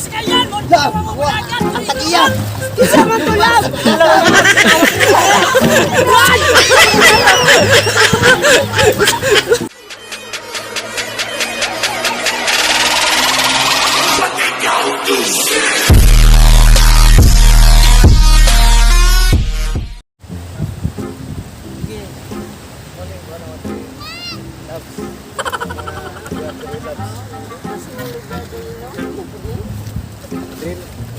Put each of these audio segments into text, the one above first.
Ang tagiya! Isa man to, love!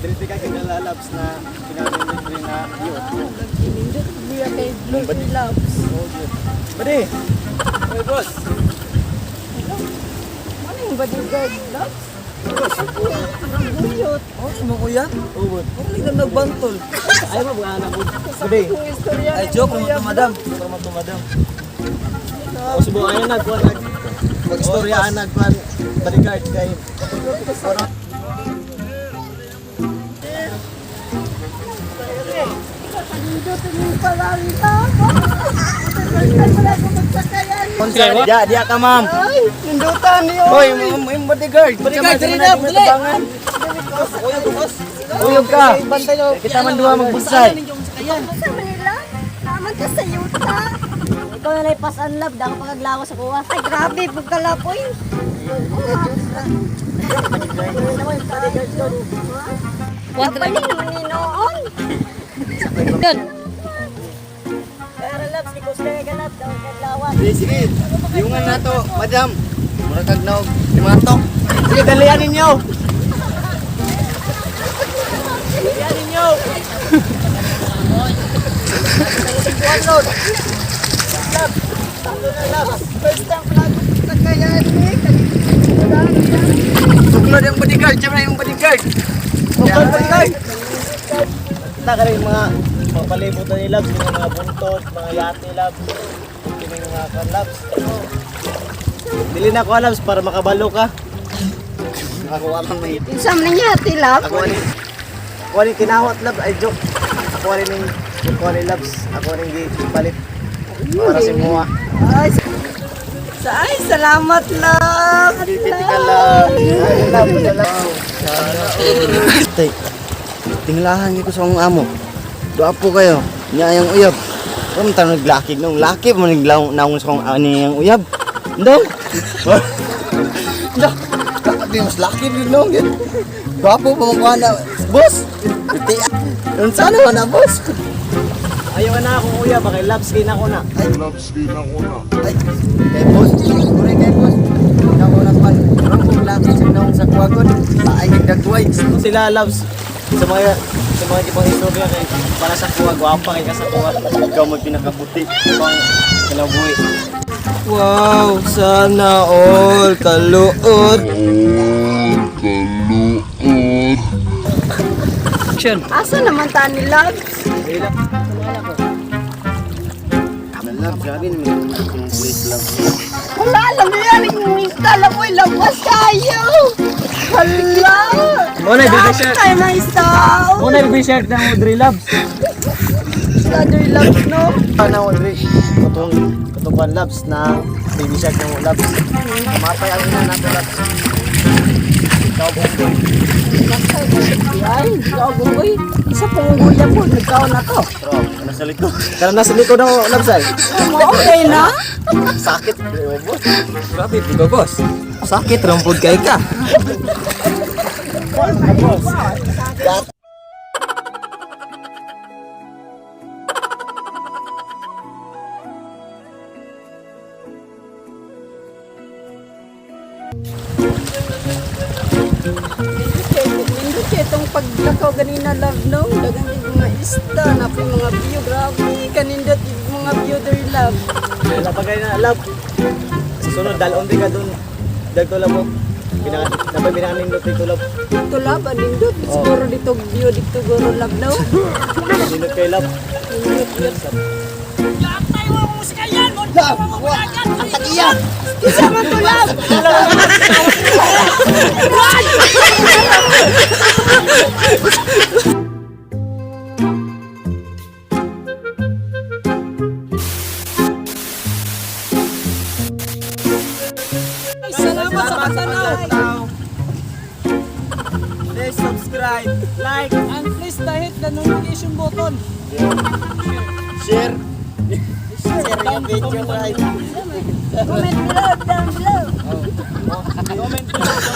Drill ka kinalalabs na pinamindot na yun. Nindot, buya kay Blue Loves. Bade! Oy, boss! Ano yung bodyguard, Loves? Buyot. Oh, mo kuya? Oo, boss. Ang na nagbantol. Ay, mo buwan na po. Bade! Kung istorya Ay, ni joke Kuya naman to, madam. Joke naman to, madam. O, subukan na nagkuhan nag mag-istoryaan nagkuhan bodyguard kay Nindot yung palangka. First time pala ako magsakayan. Dia, dia ka, ma'am. Ay, nindutan niyo. Hoy, yung bodyguard. Bodyguard, dali na, dali. Uyog ka. Kita man duha magbusay. Sa Manila? Naman ka sa yuta. Ikaw na lang pasan love, dako pagaglawas sa kuha. Ay, grabe, pagkalapoy. Kapali naman ni noon. Yun. Pero love, si Kusta ka love, dako pagaglawas. Sige, sige. Yung na to, madam. Mura kag naog, limatok. Sige, dalian ninyo. Dalian ninyo. First time pala ako magsakayan eh. Suklod yung bodyguard, siyempre yung bodyguard. Suklod bodyguard. Kita ka rin mga palibutan ni Labs, yung mga buntot, mga yate Labs, yung mga kan Labs. Dili na ko Labs para makabalo ka. Nakakuha man may Isa man niya, tilap. Ako ni Ako ni kinawat Labs, ay joke. Ako ni ning ako ni Labs, ako ni gipalit para si Mua. Ay, ay, salamat, love. Pipiti ka lang. Ay, Labs, love. Tay, tinglahan ko sa akong amo. Duha po kayo. Niya ang uyab. Kung tanong naglakig nung laki mo naglaw naong sa akong ani ang uyab. Ndong. Ndong. Dapat di mas laki din nung yun. Duha po pa mo na boss. Biti. Unsa na man na boss? Ayaw na akong uyab, kay Labs kay na ko na. Ay, kay boss. Kure kay boss. Naong na pan. Ang kong laki sa naong sa kuwagon. Ay nagdagway. Sila Labs sa mga ibang istorya kay para sa kuha gwapa kay ka sa kuha. Ikaw mo pinakaputi. Pang kinabuhi. Wow, sana all kaluot. Asa naman ta ni Loves? Love, grabe naman yung place love. Wala lang yan. Yung install mo, lawas kayo. Hala. Muna, baby shark. Tayo na install. Muna baby shark ng Audrey Labs. Brother Loves, no? Ano Audrey? Katong katong kwan Labs na baby shark ng Labs. Kamatay ang ina nato Labs. Ikaw bonggoy. Ay, ikaw gungoy. Isa pong guya po, nagkaon na to. Bro, nasa likod. Karon nasa likod ng Labs ay. Okay na? Sakit. Boss. Grabe, buga boss. Sakit, rampod kay ka. Boss. Nindot kay itong paglakaw ganina, love, no? Dagang yung mga isda, na po yung mga view. Grabe, kanindot yung mga view there, love. Wala pa kayo na lab. Sa sunod dalon di ka dun. Dagto lab mo. Pinaka napay pinakanindot dito lab. Dito, love, ah, nindot. Siguro dito view, dito guro, love, no? Nindot kay lab. Nindot yun. Ang tagiya! Isa man to, love! Salamat sa pagtanaw. Share, subscribe, like, And please na hit the notification button. Share. Share yung video, right? Comment below, down below. Comment below.